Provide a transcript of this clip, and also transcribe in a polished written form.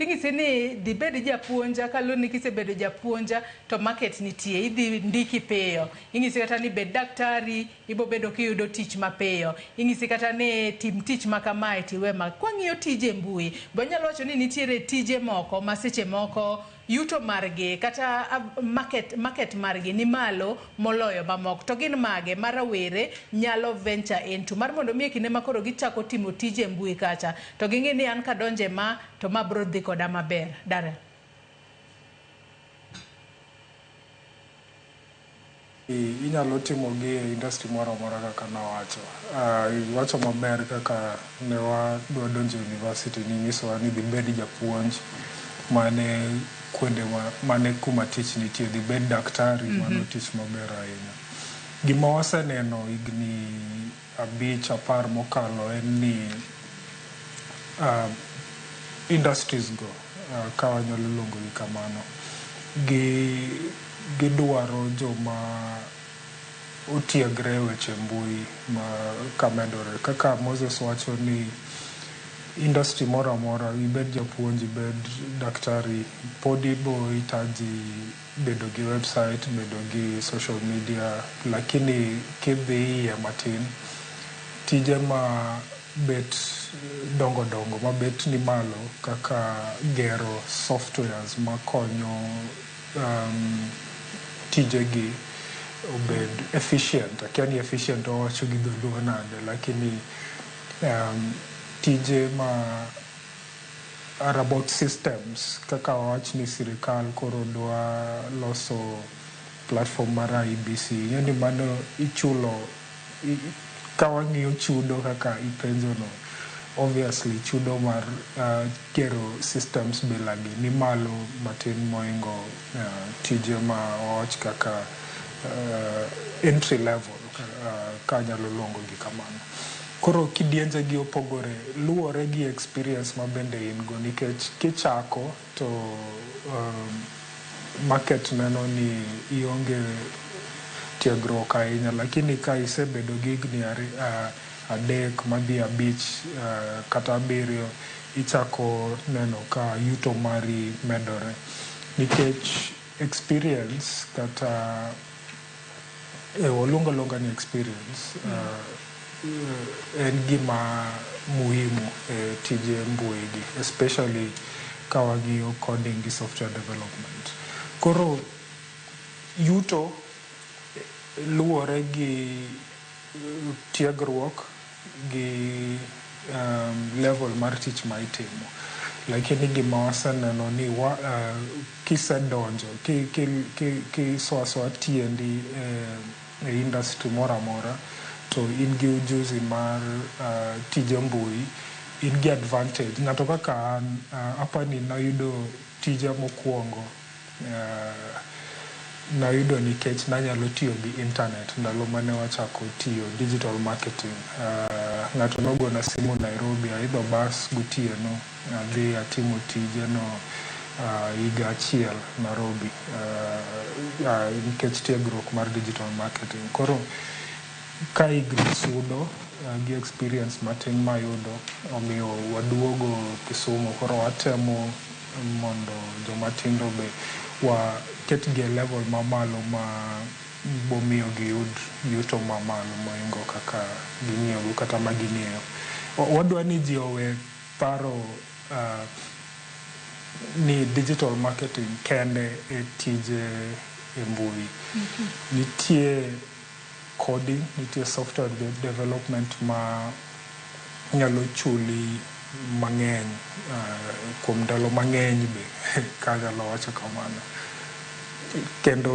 Ting'isi ni dhi bed japuonja kaluwore ni kisebedo japuonja to market nitie, idhi ndiki piyo. Ing'isi kata ni bed daktari, ibo bedo kiyudo tich mapiyo. Ing'isi kata ni tim tich ma kamae tiwe ma. Kwang'iyo tije mbui, be wanyalo wacho ni nitiere tije moko ma seche moko yuto margi kata market margi ni malo moloyo mamoko. To gin mage ma rawere nyalo venture into mar mondo mi e kinde ma koro gichako timo tije mbui kacha to ging'e ni an kadonje ma to ma bro dhi koda maber. Darrell. Inyalo timo gi e industry moro amora kaka nawacho. Iwacho maber kaka ne wadwa donjo e university ninyisowa ni dhi bed japuonj mane kuonde mane kuma tich nitie, dhi bed daktari mano tich maber ahinya. Gima waseneno higni 5 10 mokalo en ni industries go ka wanyalo luongo gi kamano gidwaro joma otiegre e weche mbui ma kamedore. Kaka Moses wacho ni industry moro amora, ibed japuonj, ibed daktari, pod ibo hitaji bedo gi website, bedo gi social media, lakini kidhi iye matin, tije ma bet dongo dongo mabet ni malo kaka gero softwares makonyo tijegi obed efficient. Akia ni efficient owacho gi dholuo nade, lakini tije ma are about systems kaka wawach ni sirikal koro dwa loso platform mar IEBC. Ing'e ni mano ichulo ka wang'iyo chudo kaka ipenjo no, obviously chudo mar gero systems bila gi ni malo matin moingo tije ma wawach kaka entry level ka anyalo luongo gi kamano. Koro kidienje gi opogore luwore gi experience ma bende in go nikech kichako to market neno ni ionge tiegruok ahinya, lakini ka isebedo gi higni 3 madhi 5 kata 7 ichako neno ka yuto mari medore nikech experience kata waluongo aluonga ni experience en gima muhimu e tije mbui gi, especially ka wang'iyo coding gi software development. Koro yuto luwore gi tiegruok gi level mar tich ma itimo. Lakini gima waseneno ni kisedonjo, kisoa asoa tiendi e industry moro amora, to in gi ujuzi mar tije mbui, in gi advantage. Ng'ato kaka an, apani nayudo tija mokwongo nayudo nikech nanyalo tiyo gi internet ndalo mane wachako tiyo digital marketing. Ng'ato nogona simu Nairobi, aidho bus gotieno, adhi atimo tijeno higa achiel Nairobi nikech tiegruok mar digital marketing. Koro ka higni sudo gi experience matin mayudo, omiyo waduogo Kisumu. Koro watemo mondo joma tindo be waketgi e level mamalo ma bomiyo giyud yuto mamalo mohingo kaka ging'iyogo kata ma ging'eyo. Wadwa ni ji owe paro ni digital marketing kende e tije e mbui. Nitie coding, nitie software development ma nyalo chuli mang'eny kuom ndalo mang'eny be ka anyalo wacho kamano. Kendo